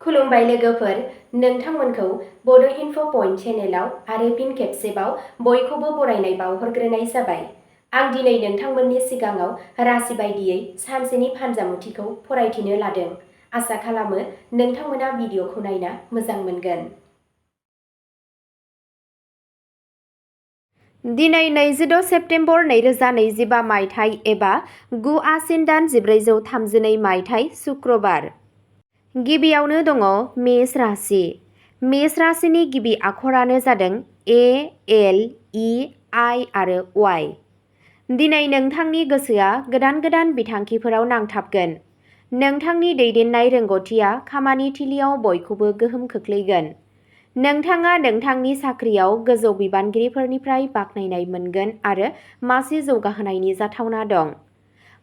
खुलुमबाय लोगोफोर, नोंथांमोनखौ बड' इनफ' पइन्ट चेनेलाव आरो फिन खेबसेबाव बयखौबो बरायनाय बावहरग्रोनाय जाबाय। आं दिनै नोंथांमोननि सिगाङाव राशि बायदियै सानसेनि फानजामुथिखौ फरायथिनो लादों। आसा खालामो नोंथांमोना भिडिअखौ नायना मोजां मोनगोन। दिनै 26 सेप्तेम्बर 2025 मायथाइ एबा 9 आसिन दान 1432 मायथाइ शुक्रबार। गिबियावनो दङ मेष राशि। मेष राशिनि गिबि आखरानो जादों ए, एल, इ, आइ आरो वाइ। दिनै नोंथांनि गोसोआ गोदान गोदान बिथांखिफोराव नांथाबगोन। नोंथांनि दैदेननाय रोंग'थिया खामानि थिलियाव बयखौबो गोहोम खोख्लैगोन। नोंथाङा नोंथांनि साख्रियाव गोजौ बिबानगिरिफोरनिफ्राय बाख्नायनाय मोनगोन आरो मासि जौगाहोनायनि जाथावना दं।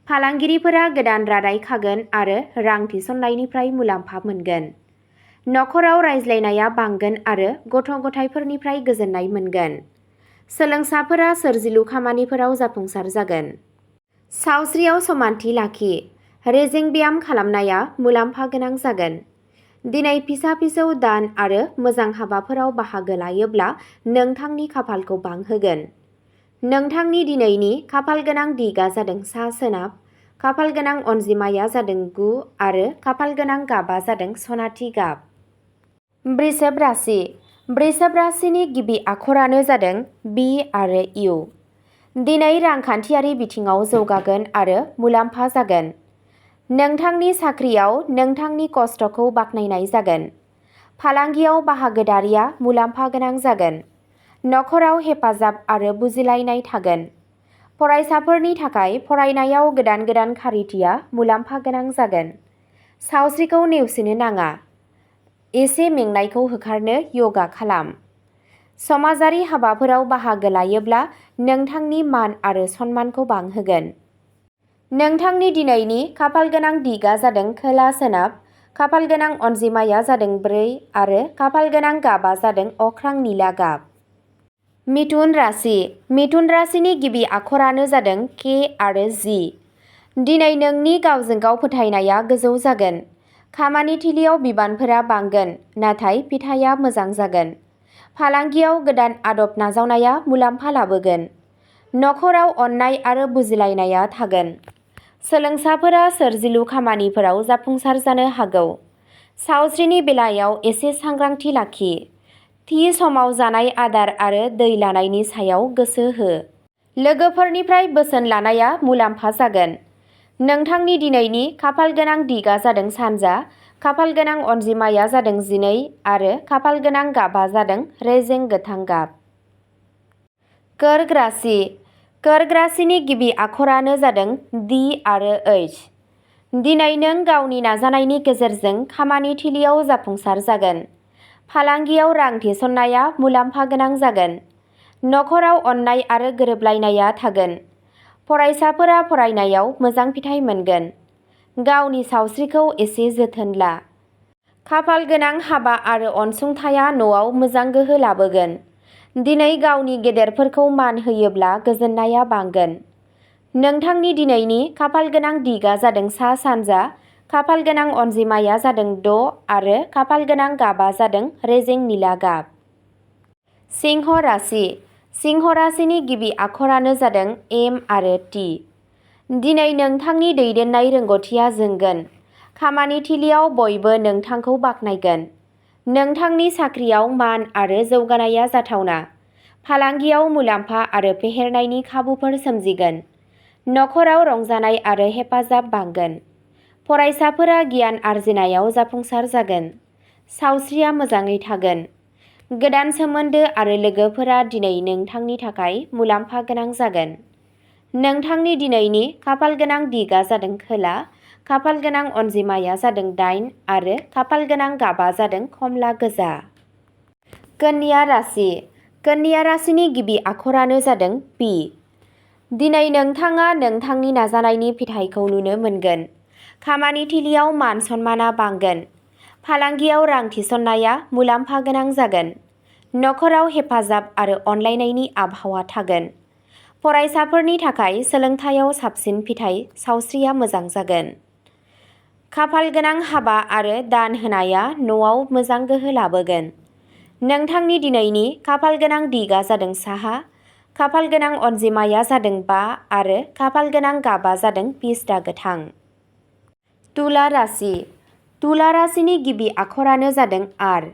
फालांगिरिफोरा गोदान रादाय खागोन आरो रां थिसननायनिफ्राय मुलाम्फा मोनगोन। नखराव रायज्लायनाया बांगोन आरो गथ' गथायफोरनिफ्राय गोजोननाय मोनगोन। सोलोंसाफोरा सोरजिलु खामानिफोराव जाफुंसार जागोन। सावस्रियाव समानथि लाखि। रेजें ब्याम खालामनाया मुलाम्फा गोनां जागोन। दिनै फिसा-फिसौ दान आरो मोजां हाबाफोराव बाहागो लायोब्ला नोंथांनि खाफालखौ बांहोगोन। नोंथांनि दिनैनि खाफाल गोनां दिगआ जादों सा-सोनाब, खाफाल गोनां अनजिमाया जादों 9 आरो खाफाल गोनां गाबआ जादों सनाथि गाब। बृषभ राशि। बृषभ राशिनि गिबि आखरानो जादों बि आरो इउ। दिनै रांखान्थियारि बिथिङाव जौगागोन आरो मुलाम्फा जागोन। नोंथांनि साख्रियाव नोंथांनि खस्थ'खौ बाख्नायनाय जागोन। फालांगियाव बाहागोदारिया मुलाम्फा गोनां जागोन। नखराव हेफाजाब आरो बुजिलायनाय थागोन। फरायसाफोरनि थाखाय फरायनायाव गोदान गोदान खारिथिया मुलाम्फा गोनां जागोन। सावस्रिखौ नेवसिनो नाङा। एसे मेंनायखौ होखारनो यगा खालाम। समाजारि हाबाफोराव बाहागो लायोब्ला नोंथांनि मान आरो सन्मानखौ बांहोगोन। नोंथांनि दिनैनि खाफाल गोनां दिगआ जादों खोला-सोनाब, खाफाल गोनां अनजिमाया जादों 4 आरो खाफाल गोनां गाबआ जादों अख्रां निला गाब। मिथुन राशि। मिथुन राशिनि गिबि आखरानो जादों के आरो जि। दिनै नोंनि गावजों गाव फोथायनाया गोजौ जागोन। खामानि थिलियाव बिबानफोरा बांगोन, नाथाय फिथाइया मोजां जागोन। फालांगियाव गोदान आदब नाजावनाया मुलाम्फा लाबोगोन। नखराव अननाय आरो बुजिलायनाया थागोन। सोलोंसाफोरा सोरजिलु खामानिफोराव जाफुंसार जानो हागौ। सावस्रिनि बेलायाव एसे सांग्रांथि लाखि। थि समाव जानाय आदार आरो दै लानायनि सायाव गोसो हो। लोगोफोरनिफ्राय बोसोन लानाया मुलाम्फा जागोन। नोंथांनि दिनैनि खाफाल गोनां दिगआ जादों सानजा, खाफाल गोनां अनजिमाया जादों 12 आरो खाफाल गोनां गाबआ जादों रेजें गोथां गाब। कर्क राशि। कर्क राशिनि गिबि आखरानो जादों दि आरो ओइच। दिनै नों गावनि नाजानायनि गेजेरजों खामानि थिलियाव जाफुंसार जागोन। फालांगियाव रां थिसननाया मुलाम्फा गोनां जागोन। नखराव अननाय आरो गोरोबलायनाया थागोन। फरायसाफोरा फरायनायाव मोजां फिथाइ मोनगोन। गावनि सावस्रिखौ एसे जोथोन ला। खाफाल गोनां हाबा आरो अनसुंथाइया न'आव मोजां गोहो लाबोगोन। दिनै गावनि गेदेरफोरखौ मान होयोब्ला गोजोननाया बांगोन। नोंथांनि दिनैनि खाफाल गोनां दिगआ जादों सा-सानजा, खाफाल गोनां अनजिमाया जादों 6 आरो खाफाल गोनां गाबआ जादों रेजें निला गाब। सिंह राशि। सिंह राशिनि गिबि आखरानो जादों एम आरो टि। दिनै नोंथांनि दैदेननाय रोंग'थिया जोंगोन। खामानि थिलियाव बयबो नोंथांखौ बाख्नायगोन। नोंथांनि साख्रियाव मान आरो जौगानाया जाथावना। फालांगियाव मुलाम्फा आरो फेहेरनायनि खाबुफोर सोमजिगोन। नखराव रंजानाय आरो हेफाजाब बांगोन। फरायसाफोरा गियान आरजिनायाव जाफुंसार जागोन। सावस्रिया मोजाङै थागोन। गोदान सोमोन्दो आरो लोगोफोरा दिनै नोंथांनि थाखाय मुलाम्फा गोनां जागोन। नोंथांनि दिनैनि खाफाल गोनां दिगआ जादों खोला, खाफाल गोनां अनजिमाया जादों 8 आरो खाफाल गोनां गाबआ जादों खमला गोजा। कन्या राशि। कन्या राशिनि गिबि आखरानो जादों पि। दिनै नोंथाङा नोंथांनि नाजानायनि फिथाइखौ नुनो मोनगोन। खामानि थिलियाव मान सन्माना बांगोन। फालांगियाव रां थिसननाया मुलाम्फा गोनां जागोन। नखराव हेफाजाब आरो अनलायनायनि आबहावा थागोन। फरायसाफोरनि थाखाय सोलोंथायाव साबसिन फिथाइ, सावस्रिया मोजां जागोन। खाफाल गोनां हाबा आरो दान होनाया न'आव मोजां गोहो लाबोगोन। नोंथांनि दिनैनि खाफाल गोनां दिगा जादों साहा, खाफाल गोनां अनजिमाया जादों 5 आरो खाफाल गोनां गाबा जादों पिस्ता गोथां। तुला राशि। तुला राशिनि गिबि आखरानो जादों आर।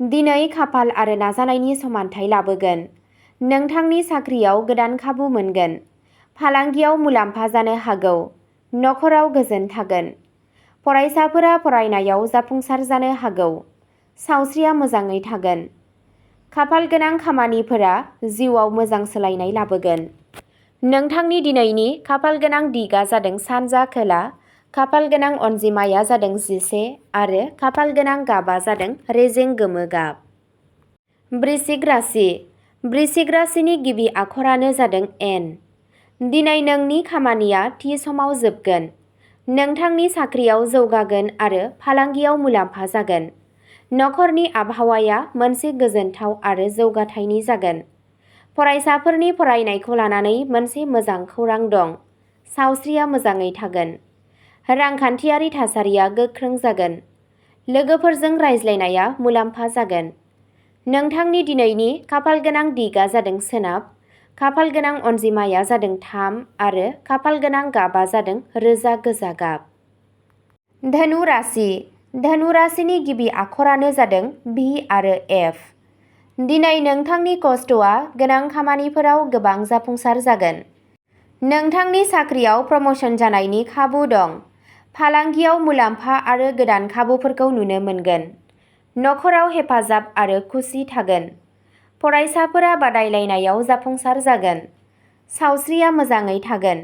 दिनै खाफाल आरो नाजानायनि समानथाय लाबोगोन। नोंथांनि साख्रियाव गोदान खाबु मोनगोन। फालांगियाव मुलाम्फा जानो हागौ। नखराव गोजोन थागोन। फरायसाफोरा फरायनायाव जाफुंसार जानो हागौ। सावस्रिया मोजाङै थागोन। खाफाल गोनां खामानिफोरा जिउआव मोजां सोलायनाय लाबोगोन। नोंथांनि दिनैनि खाफाल गोनां दिगा जादों सानजा खोला, खाफाल गोनां अनजिमाया जादों 11 आरो खाफाल गोनां गाबा जादों रेजें गोमो गाब। वृश्चिक राशि। वृश्चिक राशिनि गिबि आखरानो जादों एन। दिनै नोंनि खामानिया थि समाव जोबगोन। नोंथांनि साख्रियाव जौगागोन आरो फालांगियाव मुलाम्फा जागोन। नखरनि आबहावाया मोनसे गोजोनथाव आरो जौगाथायनि जागोन। फरायसाफोरनि फरायनायखौ लानानै मोनसे मोजां खौरां दं। सावस्रिया मोजाङै थागोन। रांखान्थियारि थासारिया गोख्रों जागोन। लोगोफोरजों रायज्लायनाया मुलाम्फा जागोन। नोंथांनि दिनैनि खाफाल गोनां दिगा जादों सोनाब, खाफाल गोनां अनजिमाया जादों 3 आरो खाफाल गोनां गाबा जादों रोजा गोजा गाब। धनु राशि। धनु राशिनि गिबि आखरानो जादों भि आरो एफ। दिनै नोंथांनि खस्थ'आ गोनां खामानिफोराव गोबां जाफुंसार जागोन। नोंथांनि साख्रियाव प्रम'सन जानायनि खाबु दं। फालांगियाव मुलाम्फा आरो गोदान खाबुफोरखौ नुनो मोनगोन। नखराव हेफाजाब आरो खुसि थागोन। फरायसाफोरा बादायलायनायाव जाफुंसार जागोन। सावस्रिया मोजाङै थागोन।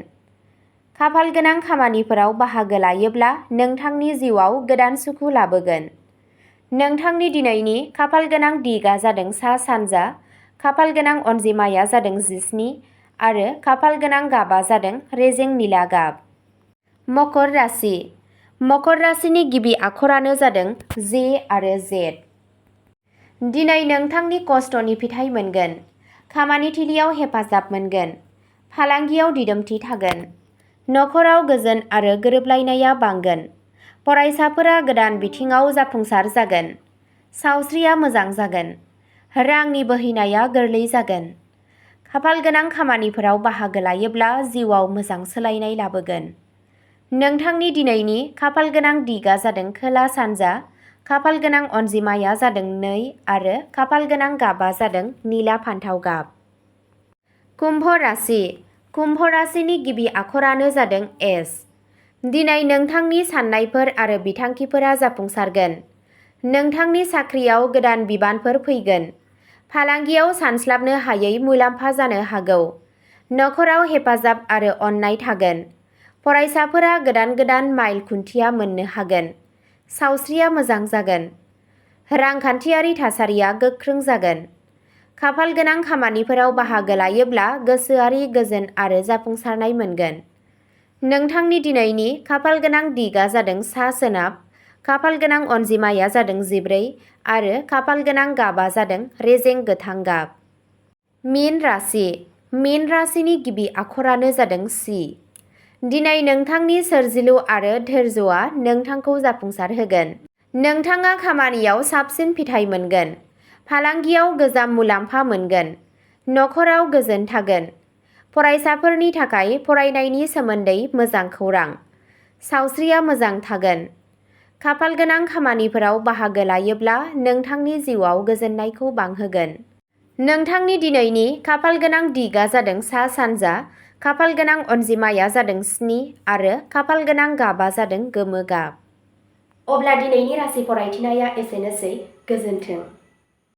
खाफाल गोनां खामानिफोराव बाहागो लायोब्ला नोंथांनि जिउआव गोदान सुखु लाबोगोन। नोंथांनि दिनैनि खाफाल गोनां दिगा जादों सा-सानजा, खाफाल गोनां अनजिमाया जादों 17 आरो खाफाल गोनां गाबा जादों रेजें निला गाब। मकर राशि। मकर राशिनि गिबि आखरानो जादों जे आरो जेड। दिनै नोंथांनि खस्थ'नि फिथाइ मोनगोन। खामानिथिलियाव हेफाजाब मोनगोन। फालांगियाव दिदोमथि थागोन। नखराव गोजोन आरो गोरोबलायनाया बांगोन। फरायसाफोरा गोदान बिथिङाव जाफुंसार जागोन। सावस्रिया मोजां जागोन। रांनि बोहैनाया गोरलै जागोन। खाफाल गोनां खामानिफोराव बाहागो लायोब्ला जिउआव मोजां सोलायनाय लाबोगोन। नोंथांनि दिनैनि खाफाल गोनां दिगा जादों खोला-सानजा, खाफाल गोनां अनजिमाया जादों 2 आरो खाफाल गोनां गाबा जादों निला फान्थाव गाब। कुम्भ राशि। कुम्भ राशिनि गिबि आखरानो जादों एस। दिनै नोंथांनि साननायफोर आरो बिथांखिफोरा जाफुंसारगोन। नोंथांनि साख्रियाव गोदान बिबानफोर फैगोन। फालांगियाव सानस्लाबनो हायै मुलाम्फा जानो हागौ। नखराव हेफाजाब आरो अननाय थागोन। फरायसाफोरा गोदान माइल खुन्थिया मोननो हागोन। सावस्रिया मोजां जागोन। रांखान्थियारि थासारिया गोख्रों जागोन। खाफाल गोनां खामानिफोराव बाहागो लायोब्ला गोसोआरि गोजोन आरो जाफुंसारनाय मोनगोन। नोंथांनि दिनैनि खाफाल गोनां दिगा जादों सा-सोनाब, खाफाल गोनां अनजिमाया जादों 14 आरो खाफाल गोनां गाबा जादों रेजें गोथां गाब। मीन राशि। मीन राशिनि गिबि आखरानो जादों सि। दिनै नोंथांनि सोरजिलु आरो धैर्यआ नोंथांखौ जाफुंसार होगोन। नोंथाङा खामानियाव साबसिन फिथाइ मोनगोन। फालांगियाव गोजाम मुलाम्फा मोनगोन। नखराव गोजोन थागोन। फरायसाफोरनि थाखाय फरायनायनि सोमोन्दै मोजां खौरां। सावस्रिया मोजां थागोन। खाफाल गोनां खामानिफोराव बाहागो लायोब्ला नोंथांनि जिउआव गोजोननायखौ बांहोगोन। नोंथांनि दिनैनि खाफाल गोनां दिगा जादों सा-सानजा, खाफाल गोनां अनजिमाया जादों 7 आरो खाफाल गोनां गाबा जादों गोमो गाब। अब्ला दिनैनि राशि फरायथिनाया एसेनोसै। गोजोन्थों।